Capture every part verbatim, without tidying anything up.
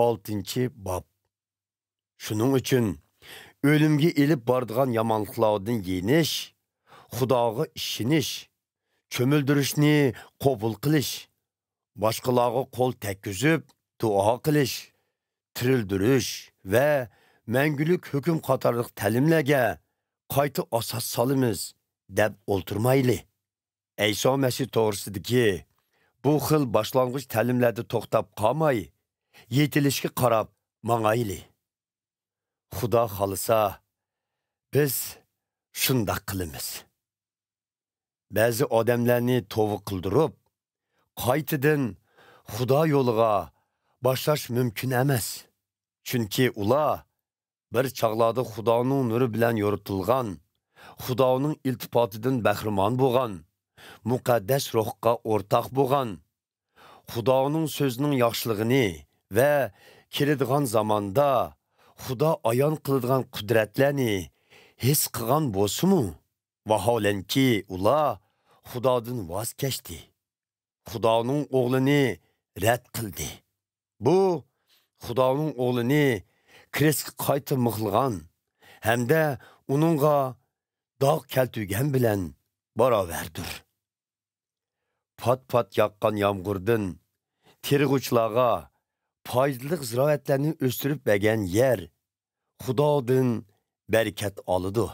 ئالتىنچى باب. شۇنىڭ ئۈچۈن ئۆلۈمگە ئېلىپ بارىدىغان يامانلىقلاردىن يېنىش، خۇداغا ئىشىنىش، چۆمۈلدۈرۈشنى قوبۇل قىلىش، باشقىلارغا قول تەگكۈزۈپ دۇئا قىلىش، تىرىلدۈرۈش ۋە مەڭگۈلۈك ھۆكۈم قاتارلىق تەلىملەرگە قايتا ئاساس سالىمىز دەپ ئولتۇرمايلى. ئەيسا مەسىھ توغرىسىدىكى بۇ خىل باشلانغۇچ تەلىملەردە توختاپ قالماي، يېتىلىشكە قاراپ ماڭايلى. خۇدا خالىسا، بىز شۇنداق قىلىمىز. بەزى ئادەملەرنى توۋا قىلدۇرۇپ، قايتىدىن خۇدا يولىغا باشلاش مۇمكىن ئەمەس. چۈنكى ئۇلار بىر چاغلاردا خۇدانىڭ نۇرى بىلەن يورۇتۇلغان، خۇدانىڭ ئىلتىپاتىدىن بەھرىمەن بولغان، مۇقەددەس روھقا ئورتاق بولغان، خۇدانىڭ سۆزىنىڭ ياخشىلىقىنى ۋە كېلىدىغان زاماندا خۇدا ئايان قىلىدىغان قۇدرەتلەرنى ھېس قىلغان بولسىمۇ، ۋاھالەنكى، ئۇلار خۇدادىن ۋاز كەچتى. خۇدانىڭ ئوغلىنى رەت قىلدى. بۇ خۇدانىڭ ئوغلىنى كرېستكە قايتا مىخلىغان ھەمدە ئۇنىڭغا داغ كەلتۈرگەن بىلەن باراۋەردۇر. پات-پات ياغقان يامغۇردىن تېرىغۇچىلارغا پايدىلىق زىرائەتلەرنى ئۆستۈرۈپ بەرگەن يەر خۇدادىن بەرىكەت ئالىدۇ.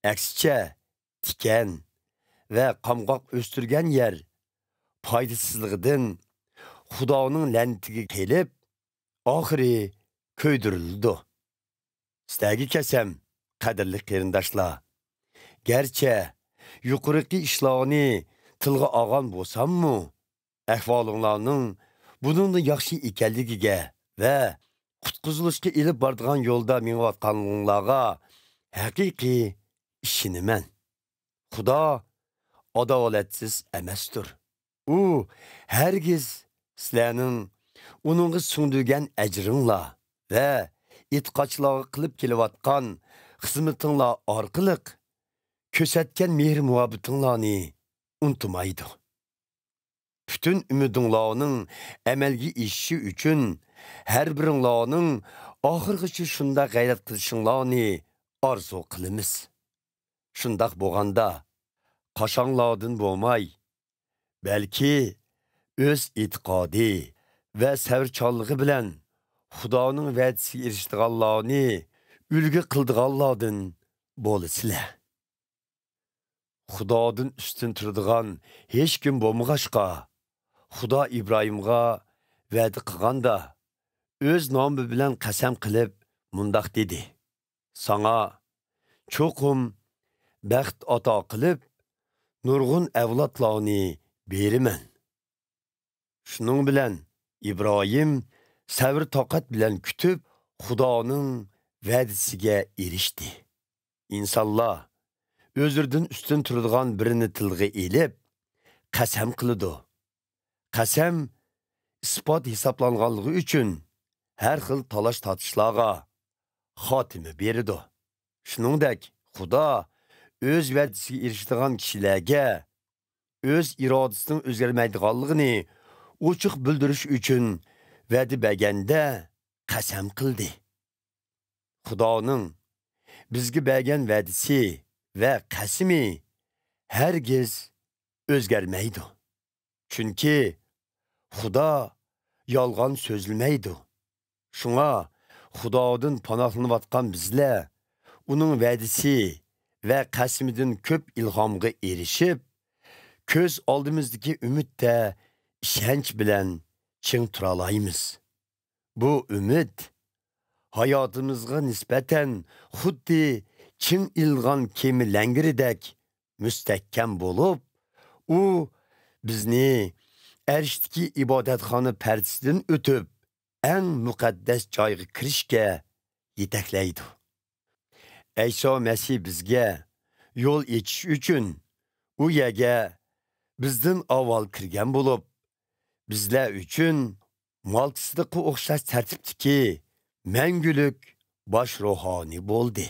ئەكسىچە، تىكەن ۋە قامغاق ئۆستۈرگەن يەر پايدىسىزلىقىدىن خۇدانىڭ لەنىتىگە كېلىپ، ئاخىرى كۆيدۈرۈلىدۇ. سىلەرگە كەلسەم، قەدىرلىك قېرىنداشلار، گەرچە يۇقىرىقى ئىشلارنى تىلغا ئالغان بولساممۇ، ئەھۋالىڭلارنىڭ بۇنىڭدىن ياخشى ئىكەنلىكىگە ۋە قۇتقۇزۇلۇشقا ئېلىپ بارىدىغان يولدا مېڭىۋاتقانلىقىڭلارغا ھەقىقىي ئىشىنىمەن. خۇدا ئادالەتسىز ئەمەستۇر. ئۇ ھەرگىز سىلەرنىڭ ئۇنىڭغا سىڭدۈرگەن ئەجرىڭلار ۋە ئېتىقادچىلارغا قىلىپ كېلىۋاتقان خىزمىتىڭلار ئارقىلىق كۆرسەتكەن مېھىر-مۇھەببىتىڭلارنى ئۇنتۇمايدۇ. پۈتۈن ئۈمىدىڭلارنىڭ ئەمەلگە ئېشىشى ئۈچۈن، ھەر بىرىڭلارنىڭ ئاخىرغىچە شۇنداق غەيرەت قىلىشىڭلارنى ئارزۇ قىلىمىز. شۇنداق بولغاندا، قاشاڭلاردىن بولماي، بەلكى ئۆز ئېتىقادى ۋە سەۋرچانلىقى بىلەن خۇدانىڭ ۋەدىسىگە ئېرىشىدىغانلارنى ئۈلگە قىلىدىغانلاردىن بولىسىلەر. خۇدادىن ئۈستۈن تۇرىدىغان ھېچكىم بولمىغاچقا، خۇدا ئىبراھىمغا ۋەدە قىلغاندا، ئۆز نامى بىلەن قەسەم قىلىپ مۇنداق دېدى: «ساڭا چوقۇم بەخت ئاتا قىلىپ، نۇرغۇن ئەۋلادلارنى بېرىمەن.» شۇنىڭ بىلەن ئىبراھىم سەۋر-تاقەت بىلەن كۈتۈپ، خۇدانىڭ ۋەدىسىگە ئېرىشتى. ئىنسانلار ئۆزلىرىدىن ئۈستۈن تۇرىدىغان بىرىنى تىلغا ئېلىپ، قەسەم قىلىدۇ. قەسەم ئىسپات ھېسابلانغانلىقى ئۈچۈن، ھەر خىل تالاش-تارتىشلارغا خاتىمە بېرىدۇ. شۇنىڭدەك، خۇدا ئۆز ۋەدىسىگە ئېرىشىدىغان كىشىلەرگە ئۆز ئىرادىسىنىڭ ئۆزگەرمەيدىغانلىقىنى ئوچۇق بىلدۈرۈش ئۈچۈن ۋەدە بەرگەندە قەسەم قىلدى. خۇدانىڭ بىزگە بەرگەن ۋەدىسى ۋە قەسىمى ھەرگىز ئۆزگەرمەيدۇ. چۈنكى خۇدا يالغان سۆزلىمەيدۇ. شۇڭا خۇدادىن پاناھلىنىۋاتقان بىزلەر ئۇنىڭ ۋەدىسى ۋە قەسىمىدىن كۆپ ئىلھامغا ئېرىشىپ، كۆز ئالدىمىزدىكى ئۈمىدتە ئىشەنچ بىلەن چىڭ تۇرالايمىز. بۇ ئۈمىد ھاياتىمىزغا نىسبەتەن خۇددى چىڭ ئىلغان كېمە لەڭگىرىدەك مۇستەھكەم بولۇپ، ئۇ بىزنى ئەرشتىكى ئىبادەتخانا پەردىسىدىن ئۆتۈپ، ئەڭ مۇقەددەس جايغا كىرىشكە يېتەكلەيدۇ. ئەيسا مەسىھ بىزگە يول ئېچىش ئۈچۈن ئۇ يەرگە بىزدىن ئاۋۋال كىرگەن بولۇپ، بىزلەر ئۈچۈن مالكىسىدىققا ئوخشاش تەرتىپتىكى مەڭگۈلۈك باش روھانىي بولدى.